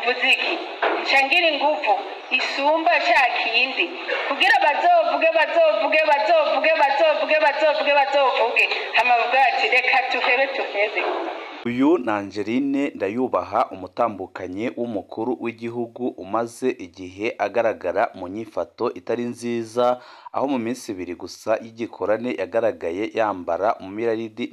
Bivuze iki? Nca ngira inguvu isumba ca kindi kugira bazovuge, bazovuge, bazovuge, bazovuge, bazovuge, bazovuge, hama bavuge bati: "Reka tuhebe, tuhebe." Uyu ni Angeline Ndayubaha, umutambukanyi w'umukuru w'igihugu umaze igihe agaragara mu nyifato itari nziza, aho mu minsi 2 gusa y'igikorane yagaragaye yambara 1.5 miliyaridi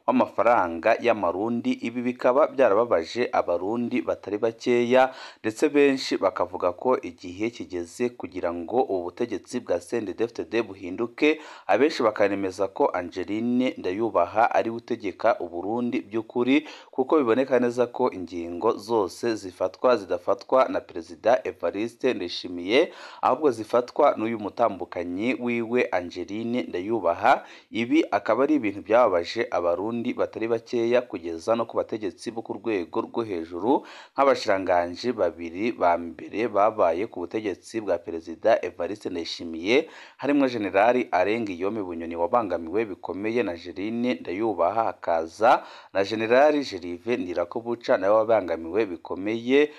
w'amafaranga y'amarundi. Ibi bikaba byarababaje abarundi batari bakeya, ndetse benshi bakavuga ko igihe kigeze kugira ngo ubu butegetsi bwa CNDD-FDD buhinduke. Abenshi bakanemeza ko Angeline Ndayubaha ari we utegeka Uburundi by'ukuri, kuko biboneka neza ko ingingo zose zifatwa zidafatwa na Perezida Evariste Ndayishimiye, ahubwo zifatwa n'uyu mutambukanyi wiwe Angeline Ndayubaha. Ibi akaba ari ibintu byababaje abarundi batari bakeya, kugeza no ku bategetsi bo ku rwego rwo hejuru nk'abashikiranganji babiri ba mbere babaye ku butegetsi bwa Perezida Evariste Ndayishimiye, harimo Generali Alain Guillaume Bunyoni wabangamiwe bikomeye na Angeline Ndayubaha, hakaza na Generali Gervais Ndirakobuca nawe wabangamiwe bikomeye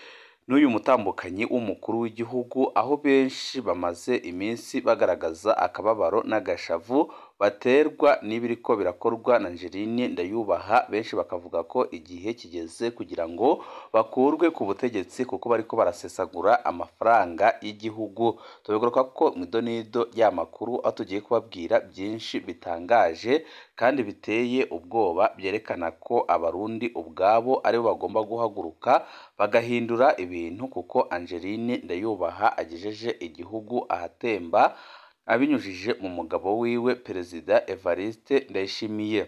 n'uyu mutambukanyi w'umukuru w'igihugu, aho benshi bamaze iminsi bagaragaza akababaro n'agashavu baterwa n'ibiriko birakorwa na Angeline Ndayubaha. Benshi bakavuga ko igihe kigeze kugira ngo bakurwe ku butegetsi, kuko bariko barasesagura amafaranga y'igihugu. Tubigaruka ko mu idonido y'amakuru, aho tugiye kubabwira byinshi bitangaje kandi biteye ubwoba, byerekana ko abarundi ubwabo aribo bagomba guhaguruka bagahindura ibintu, kuko Angeline Ndayubaha agejeje igihugu ahatemba abinyujije mu mugabo wiwe Perezida Evariste Ndayishimiye.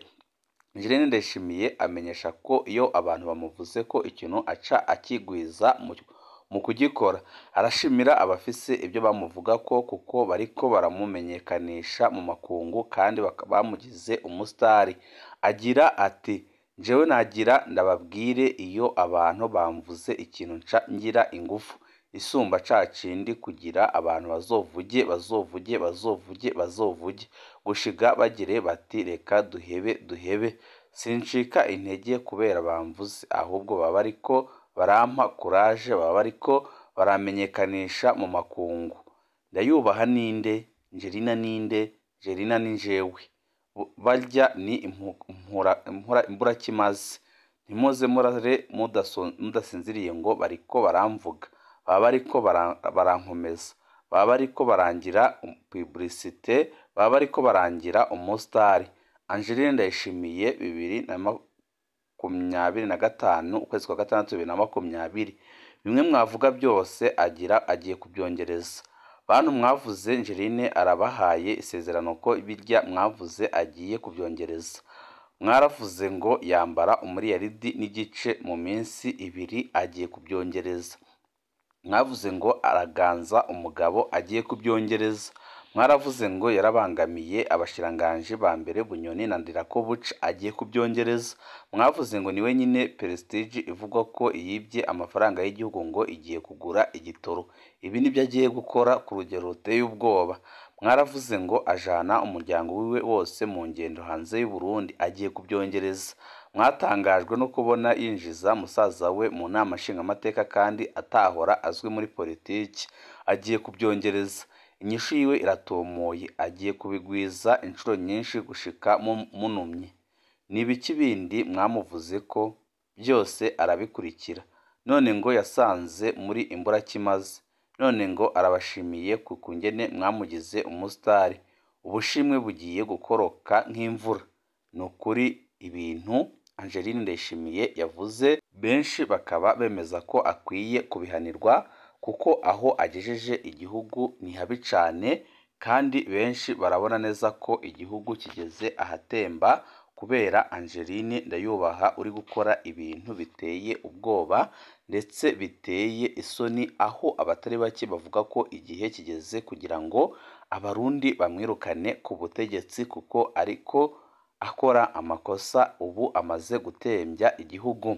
Angeline Ndayishimiye amenyesha ko iyo abantu bamuvuze ko ikintu aca akigwiza mu kugikora. Arashimira abafise ibyo bamuvuga ko, kuko bariko baramumenyekanisha mu makungu kandi bamugize umusitari. Agira ati: "Jewe nagira ndababwire, iyo abantu bamvuze ikintu nca ngira ingufu isumba ca kindi kugira abantu bazovuge, bazovuge, bazovuge, bazovuge gushiga bagire bati: 'Reka duhebe, duhebe.' Sincika intege kubera bamvuze, ahubwo baba bariko barampa courage, baba bariko baramenyekanisha mu makungu." Ndayubaha ninde? Angelina ninde? Angelina ni jewe. Barya ni imburakimazi. Ntimuze murare mudasinziriye ngo bariko baramvuga, baba bariko barankomeza, baba bariko barangira publicité, baba bariko barangira umusitari. Angeline Ndayishimiye, 2025, ukwezi kwa gatandatu 2020. Bimwe mwavuga byose agira agiye kubyongereza. Bantu mwavuze, Angeline arabahaye isezerano ko birya mwavuze agiye kubyongereza. Mwaravuze ngo yambara 1.5 miliyaridi mu minsi 2, agiye kubyongereza. Mwavuze ngo araganza umugabo, agiye kubyongereza. Mwaravuze ngo yarabangamiye abashikiranganji ba mbere Bunyoni na Ndirakobuca, agiye kubyongereza. Mwavuze ngo niwe nyine Prestige ivugwa ko yibye amafaranga y'igihugu ngo igiye kugura igitoro, ibi nibyo agiye gukora ku rugero ruteye ubwoba. Mwaravuze ngo ajana umuryango wiwe wose mu ngendo hanze y'u Burundi, agiye kubyongereza. Mwatangajwe no kubona yinjiza musaza we mu nama nshingamateka kandi atahora azwi muri politiki, agiye kubyongereza. Inyishu yiwe iratomoye, agiye kubigwiza inshuro nyinshi gushika munumye. Ni ibiki bindi mwamuvuze ko? Byose arabikurikira. None ngo yasanze muri imburakimazi, none ngo arabashimiye ku kungene mwamugize umusitari. Ubushimwe bugiye gukoroka nk'imvura. Ni ukuri ibintu Angeline Ndayishimiye yavuze, benshi bakaba bemeza ko akwiye kubihanirwa, kuko aho agejeje igihugu ni habi cane, kandi benshi barabona neza ko igihugu kigeze ahatemba kubera Angeline Ndayubaha uri gukora ibintu biteye ubwoba ndetse biteye isoni, aho abatari bake bavuga ko igihe kigeze kugira ngo abarundi bamwirukane ku butegetsi, kuko ariko akora amakosa ubu amaze gutembya igihugu.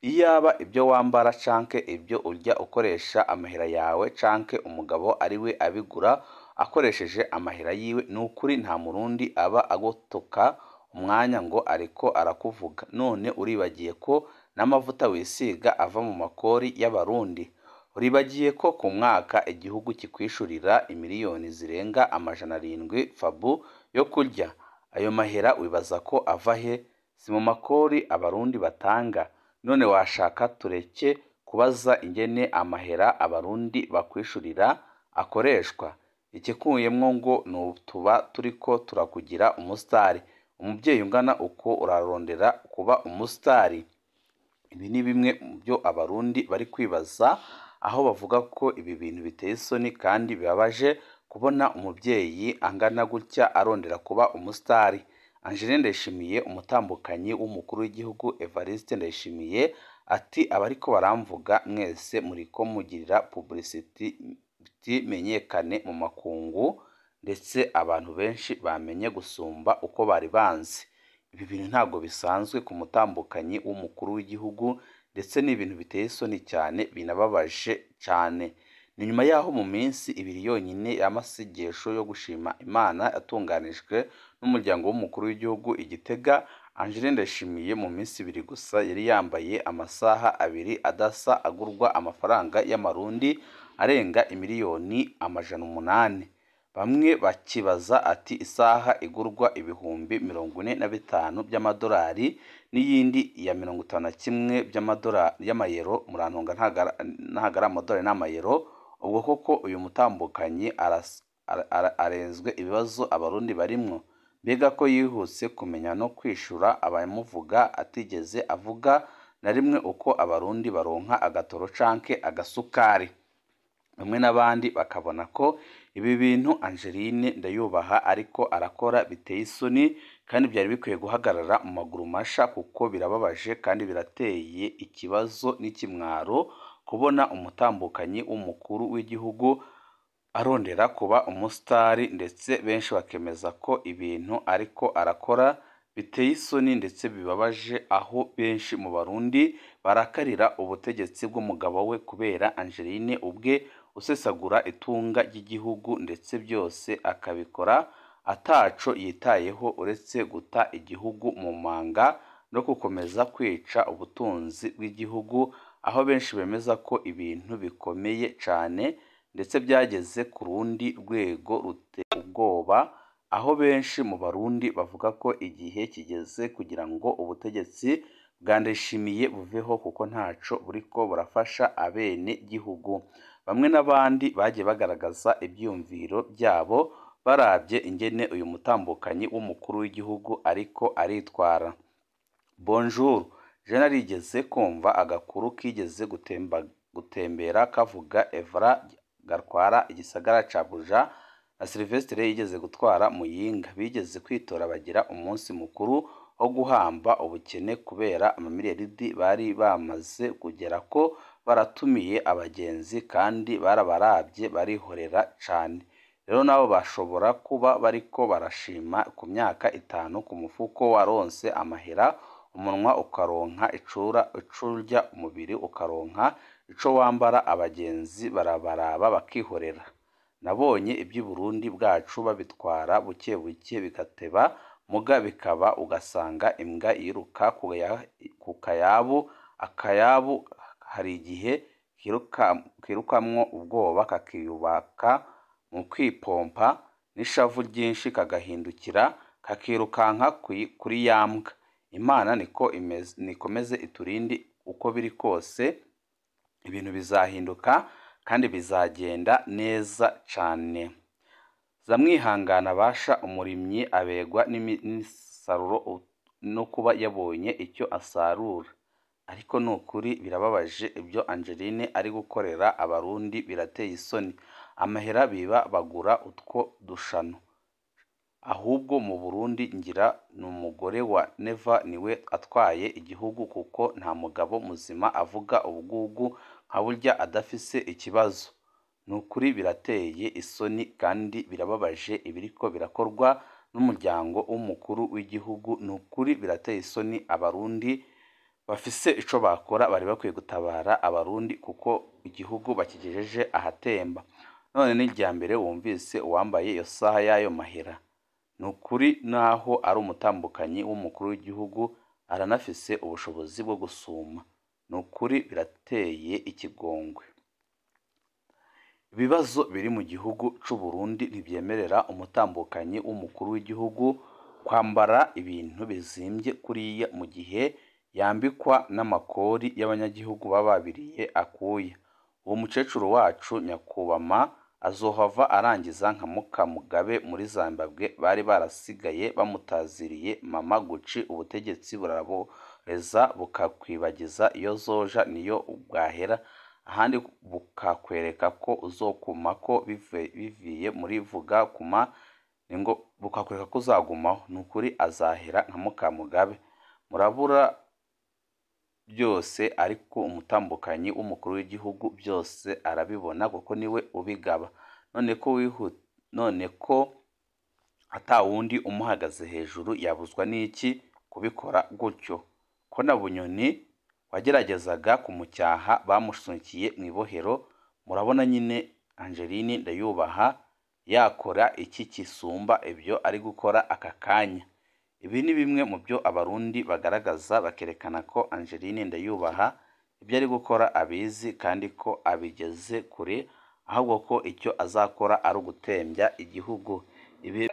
Iyaba ibyo wambara canke ibyo urya ukoresha amahera yawe, canke umugabo ariwe abigura akoresheje amahera yiwe, ni ukuri nta murundi aba agotoka umwanya ngo ariko arakuvuga. None uribagiye ko N'amavuta wisiga ava mu makori y'Abarundi. Uribagiye ko ku mwaka igihugu kikwishurira imiliyoni zirenga 700 fabu yo kurya. Ayo mahera wibaza ko ava he? Si mu makori Abarundi batanga? None washaka tureke kubaza ingene amahera Abarundi bakwishurira akoreshwa? Ikikuyemwo ngo nutuba turiko turakugira umusitari. Umubyeyi ungana uko urarondera kuba umusitari? Ibi ni bimwe mu byo Abarundi bari kwibaza, aho bavuga ko ibi bintu biteye isoni kandi bibabaje kubona umubyeyi angana gutya arondera kuba umusitari. Angeline Ndayishimiye, umutambukanyi w'umukuru w'igihugu Evariste Ndayishimiye, ati abariko baramvuga mwese muriko mugirira publicity menyekane mu makungu, ndetse abantu benshi bamenye gusumba uko bari banzi. Ibi bintu ntabwo bisanzwe ku mutambukanyi w'umukuru w'igihugu, ndetse ni ibintu biteye isoni cyane binababaje cyane. Ni nyuma y'aho mu minsi ibiri yonyine y'amasengesho yo gushima Imana yatunganijwe n'umuryango w'umukuru w'igihugu i Gitega, Angeline Ndayishimiye mu minsi ibiri gusa yari yambaye amasaha abiri adasa agurwa amafaranga y'amarundi arenga imiliyoni 800. Bamwe bakibaza ati isaha igurwa 45,000 by'amadolari n'iyindi ya 51 by'amadolari y'amayero, murantunga ntago ari amadolari n'amayero. Ubwo koko uyu mutambukanyi arenzwe ibibazo Abarundi barimwo? Mbega ko yihuse kumenya no kwishura abamuvuga atigeze avuga na rimwe uko Abarundi baronka agatoro canke agasukari. Bamwe n'abandi bakabona ko ibi bintu Angeline Ndayubaha ariko arakora biteye isoni kandi byari bikwiye guhagarara mu maguru masha, kuko birababaje kandi birateye ikibazo n'ikimwaro kubona umutambukanyi w'umukuru w'igihugu arondera kuba umusitari, ndetse benshi bakemeza ko ibintu ariko arakora biteye isoni ndetse bibabaje, aho benshi mu Barundi barakarira ubutegetsi bw'umugabo we kubera Angeline ubwe usesagura itunga ry'igihugu, ndetse byose akabikora ataco yitayeho uretse guta igihugu mu manga no gukomeza kwica ubutunzi bw'igihugu, aho benshi bemeza ko ibintu bikomeye cane ndetse byageze ku rundi rwego ruteye ubwoba, aho benshi mu Barundi bavuga ko igihe kigeze kugira ngo ubutegetsi bwa Ndayishimiye buveho kuko ntaco buriko burafasha abene gihugu. Bamwe n'abandi bagiye bagaragaza ibyiyumviro byabo barabye ingene uyu mutambukanyi w'umukuru w'igihugu ariko aritwara. Bonjour, je narigeze kumva agakuru kigeze gutembera kavuga Evra gatwara igisagara ca Buja na Silvestre yigeze gutwara Muyinga, bigeze kwitora bagira umunsi mukuru wo guhamba ubukene kubera amamiliyaridi bari bamaze kugera ko baratumiye abagenzi kandi barabarabye barihorera cane. Rero nabo bashobora kuba bariko barashima ku myaka 5 ku mufuko waronse amahera, umunwa ukaronka icura icurya, umubiri ukaronka ico wambara, abagenzi barabaraba bakihorera. Nabonye iby'i Burundi bwacu babitwara buke buke bigateba muga bikaba, ugasanga imbwa yiruka ku kayabu, akayabu hari igihe kirukamwo ubwoba kakiyubaka mu kwipompa n'ishavu ryinshi kagahindukira kakirukanka kuri ya mbwa. Imana niko nikomeze iturinde, uko biri kose ibintu bizahinduka kandi bizagenda neza cane. Zamwihangana basha umurimyi abegwa n'imisaruro no kuba yabonye icyo asarura. Ariko nukuri birababaje ibyo Angeline ari gukorera Abarundi, birateye isoni. Amahera biba bagura utwo dushano. Ahubwo mu Burundi ngira n'umugore wa Neva niwe atwaye igihugu, kuko nta mugabo muzima avuga ubugugu nka burya adafise ikibazo. Nukuri birateye isoni kandi birababaje ibiriko birakorwa n'umuryango w'umukuru w'igihugu. Nukuri birateye isoni, Abarundi bafise ico bakora bari bakwiye gutabara Abarundi kuko igihugu bakigejeje ahatemba. None ni irya mbere wumvise uwambaye iyo saha y'ayo mahera. Nukuri naho ari umutambukanyi w'umukuru w'igihugu, aranafise ubushobozi bwo gusuma. Ni ukuri birateye ikigongwe. Ibibazo biri mu gihugu c'u Burundi ntibyemerera umutambukanyi w'umukuru w'igihugu kwambara ibintu bizimbye kuriya mu gihe yambikwa n'amakori y'abanyagihugu baba babiriye akuya. Uwo mukecuru wacu nyakubama azohava arangiza nka Mukamugabe muri Zimbabwe bari barasigaye bamutaziriye Mama Gucci. Ubutegetsi buraboreza bukakwibagiza iyo zoja niyo bwahera, ahandi bukakwereka ko uzokumako biviye muri vuga kuma ningo bukakwereka ko uzagumaho. Ni ukuri azahera nka Mukamugabe. Murabura byose ariko umutambukanyi w'umukuru w'igihugu byose arabibona kuko niwe ubigaba. None ko atawundi umuhagaze hejuru yabuzwa n'iki kubikora gutyo? Ko na Bunyoni wageragezaga kumucyaha bamusunikiye mu ibohero. Murabona nyine Angeline Ndayubaha yakora iki kisumba ibyo ari gukora aka kanya? Ibi ni bimwe mu byo Abarundi bagaragaza bakerekana ko Angeline Ndayubaha ibyo ari gukora abizi kandi ko abigeze kure, ahubwo ko icyo azakora ari ugutembya igihugu. Ibi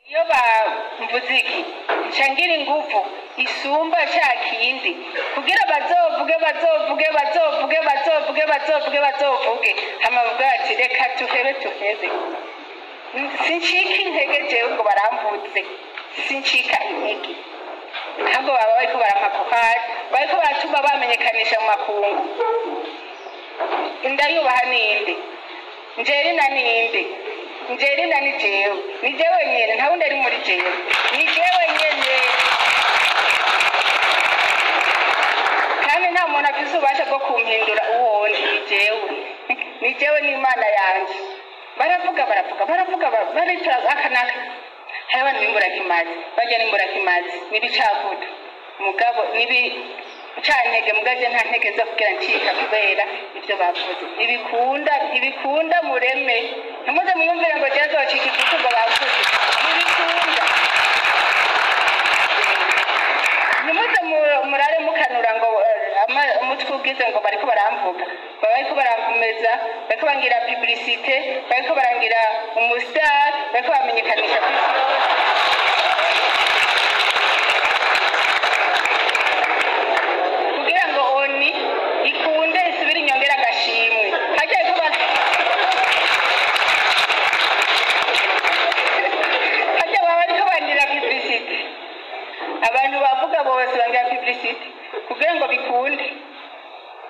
iyo bamvuze iki nca ngira inguvu isumba ca kindi kugira bazovuge bazovuge bazovuge bazovuge bazovuge bazovuge, hama bavuge bati reka tuhebe tuhebe. Sincika intege jewe ngo baramvuze, sincika intege, ahubwo baba bariko barampa kokari, bariko baratuma bamenyekanisha mu makungu. Ndayubaha ninde? Njerina ninde? Njerina ni jewe, ni jewe nyene, nta wundi ari muri jewe, ni jewe nyene. Kandi nta muntu afise ububasha bwo kumpindura uwundi, ni jewe, ni jewe n'Imana yanje. Baravuga baravuga baravuga baricara aka n'aka. Hari abantu b'imburakimazi, barya n'imburakimazi, n'ibicaguta mugabo n'ibicantege, mugabo je nta ntege zo kugira ncika kubera ivyo bavuze. Ntibikunda, ntibikunda mureme. Ntimuze mwiyumvire ngo jewe nzocika igifu ngo bavuze. Ntibikunda. Ntimuze murare mukanura ngo umutwe ugize ngo bariko baramvuga. Baba bariko baramvumeza, bariko bangira publicité, bariko barangira umustar, bariko bamenyekanisha kw'isi yose. Kugira ngo ONU ikunde isubire inyongera agashimwe. Harya bariko harya baba bariko bangira publicité. Abantu bavuga bose bangira publicité kugira ngo bikunde.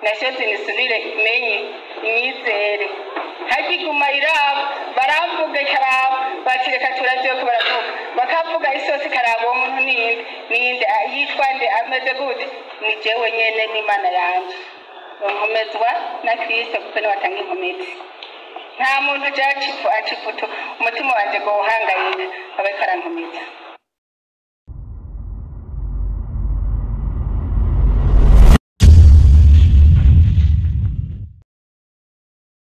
Nations nisubire imenye inyizere. Harya iguma iraba, baramvuga ikaraba, bati reka turavye ko baravuga. Bakavuga isi yose ikaraba uwo muntu ninde, ninde, yitwa nde, ameze gute? Ni jewe nyene n'Imana yanje. Nkomezwa na Kristo kuko niwe atanga inkomezi. Nta muntu aja aca ifutu, umutima wanje ngo uhangayika, aba ariko arankomeza.